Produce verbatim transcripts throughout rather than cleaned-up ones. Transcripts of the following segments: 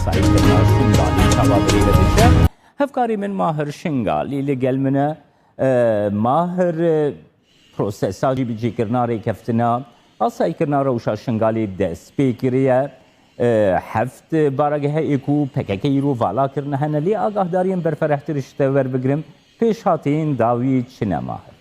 Asayîkirina Şingalî çawa bi rê ve diçe? Hevkarê min Mahir Şingalî li gel min e. E, Mahir, e, prosesa cîbicîkirina rêkeftina asayîkirina rewşa Şingalê dest pê kiriye. E, heft baragehê ku P K K îro vala kirine hene, lê agahdariyên berferehtir ji te werbigirim, pêşhateyên dawî çi ne Mahir?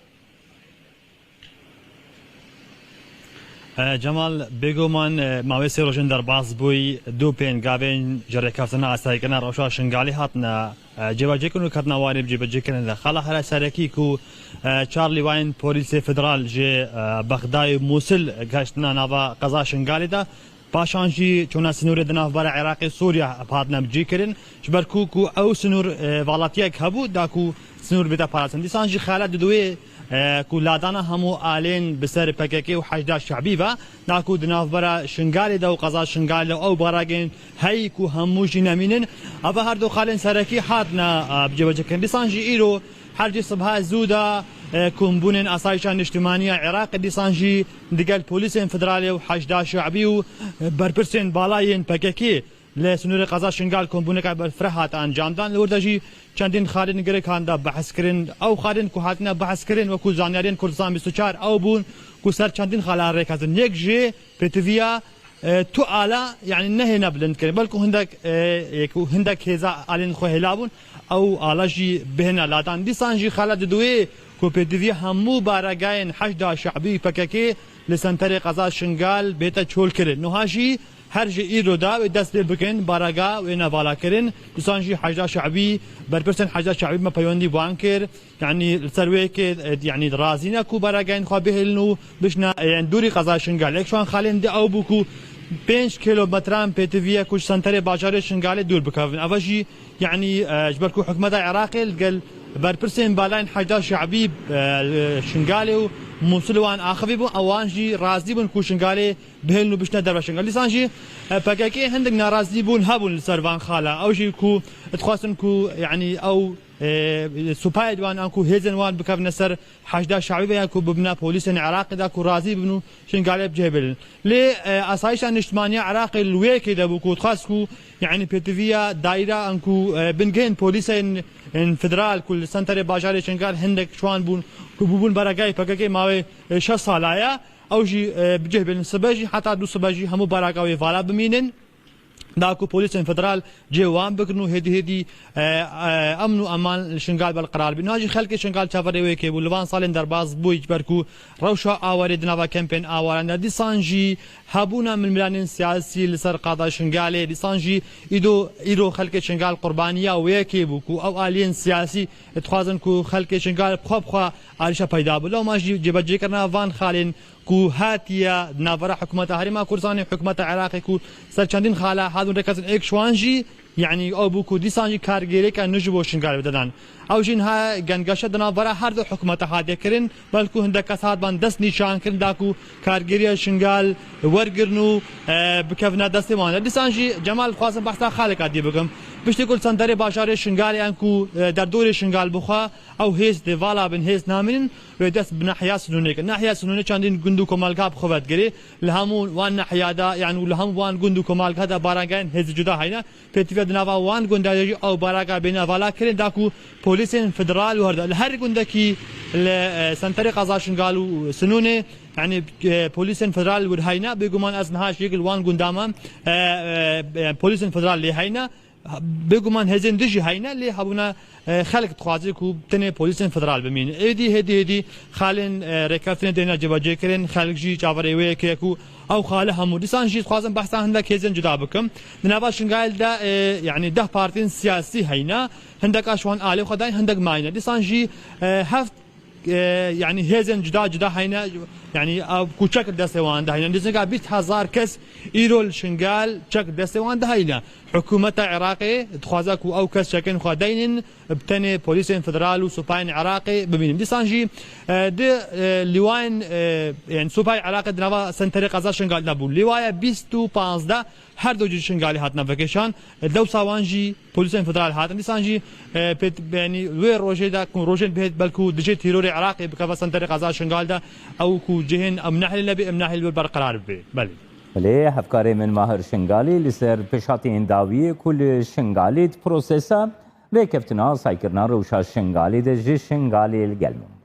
E, Cemal, bêguman, e, mawê sê rojên derbas bûyî, du pêngavên ji rêkeftina asayîkirina rewşa Şingalê hatine, e, cêbecêkirin û ketina warê bi cêbecêkirin de. Xala here serekî ku, e, çar lîwayên polîsê federal ji, e, Bexdayê û Mûsil geştina nava qeza Şingalê de, paşan jî çûna sinûrê di navbera Iraqê Sûriya hatine bicîkirin. Ji ber ku, ku ew sinûr, e, valatiyek hebû, da ku sinûr bête parastin. Dîsan jî xala didwê, e, ku ladana hemû alên bi ser P K K û Heşda Şe'bî ve, da ku di navbera Şingalê de û qeza Şingalê de ew baragên heyî ku hemû jî nemînin. Ava her du xalên serekî hatine, e, cêbecêkirin. Dîsan jî îro her cî sibha zû de, e, kombûnên asayişa niştimanî ya Iraqê dîsan jî digel polîsên federalê û Heşda Şe'bî û, e, berpirsên bala yên P K K li sinûrê qeza Şingal kombûneke berfireh hate encamdan. Li wir de jî çendîn xalên girek hatin de behs kirin. Ew xalên ku hatine behs kirin wekû zanyariyên Kurdistan bîst û çar ew bûn ku ser çendîn xala rêk hatin. Yek jê pêtiviya, e, tu ala, yanî nehêne bilind kirin. Belku hindek, e, yek û hindek hêza alên xwe hêla bûn. Ew ala jî bihêne ladan. Dîsan jî xala didwê ku pêtiviya hemû baragayên Heşda Şe'bî P K K li senterê qeza Şingal bête çolkirin. Nuha jî her ji îro da wê dest pê bikin, baraga wê ne vala kirin. Dîsan jî Heşda Şe'bî, berpirsên Heşda Şe'bî me peywendî bi wan kir. Yanî li ser wê yekê, e, yanî razî ne ku baragayên xwe bihêlin û bişne, e, yan dûrî qeza Şingal. Yek ji wan xalên di ew bû ku pênc kîlometran pêtiviye ku ji senterê bajarê Şingalê dûr bikevin. Eva jî, yanî, e, ji ber ku hikûmeta Iraqê li gel berpirsên balayên Heşda Şe'bî, e, Şingalê û Mûsil wan axivî bû, ewan jî razî bûn ku Şingalê bihêlin û bişne derve Şingal. Dîsan jî, e, P K K hindek narazîbûn hebûn li ser van xala. Ew jî ku dixwastin ku, yanî ew, e, supayê wan an ku hêzên wan bikevine ser Heşda Şe'bî ve ya ku bibine polîsên Iraqê de ku razî bibin û Şingalê bi cih bêlin. Lê, e, asayişa niştimanî ya Iraqê li wê yekê de bû ku dixwast ku, yanî pêtiviya daîra an ku, e, bingehên polîsên, ên federal ku li senterê bajarê Şingal hindek ji wan bûn ku bûbûn baragayê P K K mawê, e, şeş sala ye. Ew jî, e, bi cih bêlin sibe jî, heta du sibe jî hemû baraga wê vala bimînin. Da ku polîsên federal cihê wan bigirin û hêdî hêdî, e, e, emn û eman li Şingal berqerar bî. Niha jî xelkê Şingal çaverê wê yekê bû. Li van salên derbas bûyî ji ber ku rewşa awarê di nava kempên awaran de dîsan jî hebûna milmilanên siyasî li ser qada Şingalê, dîsan jî îdo, îro xelkê Şingal qurbaniya wê yekê bû ku ew aliyên siyasî dixwazin ku xelkê Şingal bi xwe bi xwe arîşa peyda bû. Lewma jî cêbecêkirina van xalên ku hatiye di navbera hikûmeta Herêma Kurdistanê, hikûmeta Iraqê ku ser çendîn xala hatibûn rêkeftin êk ji wan jî, yanî ew bû ku dîsan jî kargêrêka nû ji bo Şingalê bidedan. Ew jî niha gengeşe di navbera her du hikûmeta hatiye kirin, belku hindek kes hatibûn dest nîşan kirin da ku kargêriya Şingal wergirin û, e, bikevine destê wan de. Dîsan jî Cemal dixwazim behsa xaleka dî bikim. Piştî ku li senterê bajarê Şingalê yan ku, e, derdorê Şingal bixwe, ew hêz dê vala bin hêz namînin, wê dest bi nahiya Sinûnê kir. Nahiya Sinûnê çendîn gund û komelga bi xwe ve digirê. Li hemû wan nahiya de, yanî û li hemû wan gund û komelga de baragayên hêzê cuda heyne. Pêtiviya di nava wan gunda de jî ew baraga bêne vala kirin, da ku polîsên federal û her de li her gundekî li, e, senterê qeza Şingal û Sinûnê, yanî, e, polîsên federal wir heyne. Bêguman ez niha ji yek li wan gunda me, e, e, e, polîsên federal lê heyne. Bêguman hêzên din jî heyne, lê hebûna, e, xelk dixwaze ku tenê polîsên federal bimînin. Êdî hêdî hêdî xalên, e, rêkeftinê têne cêbecêkirin, xelk jî çaverê wê yekê ye ku ew xale hemû. Dîsan jî dixwazim behsa hindek hêzên cuda bikim. Di nava Şingalê de, e, yanî deh partiyên siyasî heyne, hindek ji wan alê xwe dayîn, hindek mayîne. Dîsan jî, e, heft e, yanî hêzên cuda cuda heyne, yanî ew ku çek li destê wan de heyne. Nêzîka bîst hezar kes îro li Şingal çek li destê wan de heyne. Hikûmeta Iraqê dixwaze ku ew kes çekên xwe deynin, bi tenê polîsên federal û supayên Iraqê bimînin. Dîsan jî, e, di, e, lîwayên, e, yanî supayê Iraqê di nava senterê qeza Şingal de bû. Lîwaya bîst û panzdeh her du cî Şingalê hatine vekêşan. Dewsa wan jî polîsên federal hatin. Dîsan jî, e, pêt-, yanî wê rojê de ku rojên bihêt belku dijê terorê Iraqê bikeve senterê qeza Şingal de, ew ku cihên em nehlê nebe, em nehlê li wir berqerar bibe. Belê. Belê, hevkarê min Mahir Şingalî li ser pêşhatiyên dawiyê ku li Şingalê di prosesa rêkeftina sayîkirina rewşa Şingalê de ji Şingalê li gel min bû.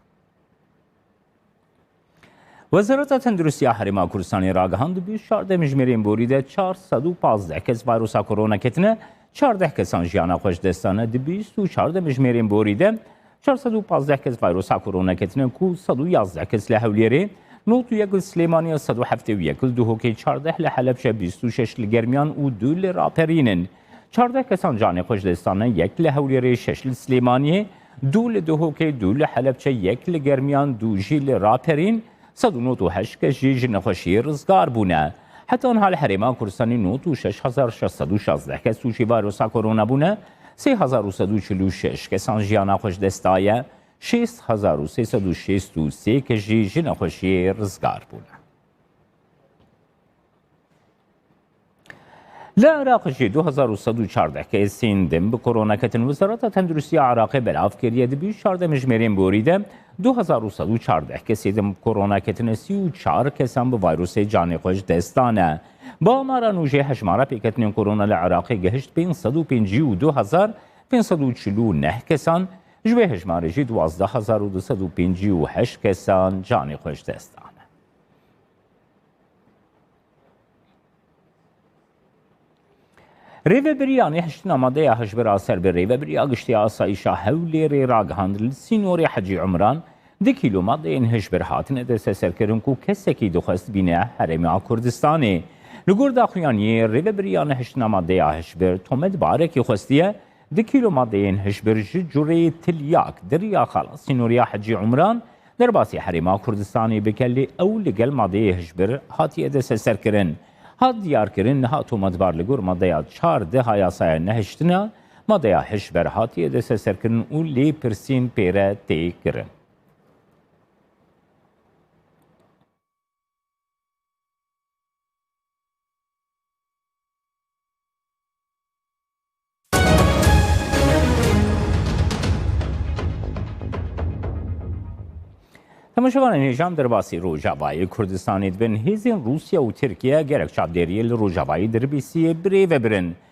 Wezareta Tenduristiya Herêma Kurdistanê ragihand, di bîst û çar demjimêrên borî de çar sed û pazdeh kes vayrosa korona ketine, çardeh kesan jiyana xwe ji dest dane. Di bîst û çar demjimêrên borî de çar sed û pazdeh kes vayrosa korona ketine ku sed û yazdeh kes li Hewlêrê, nod û yek li Silêmaniyê, sed û heftê û yek li Duhokê, çardeh li Helebçe, bîst û şeş li Germiyan û du li Raperîn in. Çardeh kesan canê xwe ji dest dane, yek li Hewlêrê, şeş li Silêmaniyê, du li Duhokê, du li Helebçe, yek li Germiyan, du jî li Raperîn, sed û nod û heşt kes jî ji nexweşiyê rizgar bûne. Heta niha li Herêma Kurdistanê nod û şeş hezar şeş sed û şazdeh kes tûşî vayrosa korona bûne, sê hezar û sed û çil û şeş kesan jiyana xwe ji dest daye, şêst hezar û sê sed û şêst û sê kes jî ji nexweşiyê rizgar bûne. Li Iraq jî du hezar û sed û çardeh kesên din bi korona ketin. Wezareta Tenduristiya Iraqê belav kiriye, di bîst û çar demjimêrên borî de du hezar û sed û çardeh kesê din bi korona ketine, sî û çar kesan bi vayrosê canê xwe ji dest dane. Bi amara nû jê hejmara pêketinên korona li Iraqê gehişt pênc sed û pêncî û du hezar pênc sed û çil û neh kesan, ji wê hejmarê jî duwazdeh hezar û du sed û pêncî û heşt kesan canê xwe ji dest dane. Rêvebiriya Nehiştina Madeya Hişbir a ser bi Rêvebiriya Giştî ya Asayîşa Hewlêrê ragihand, li sînorê Hecî Umran, du kîlo madeyên hişbir hatine desteserkirin ku kesekî dixwest bîne Herêma Kurdistanê. Li gor daxuyaniyê, Rêvebiriya Nehiştina Madeya Hişbir tometbarekî xwestiye, du kîlo madeyên hişbir ji cureyê tilyak di riya xala sînoriya Hecî Umran derbasî Herêma Kurdistanê bike, lê ew li gel madeyê hişbir hatiye desteserkirin. Hat diyarkirin, niha tometbar li gor madeya çardeh a yasaya nehiştina madeya hişbir hatiye desteserkirin û lêpirsîn pê re tê kirin. Temaşevanên hêja, em derbasî Rojavayê Kurdistanê dibin. Hêzên Rûsya û Tirkiye gerek çavdêriyê li Rojavayê Dirbêsiyê birêve birin.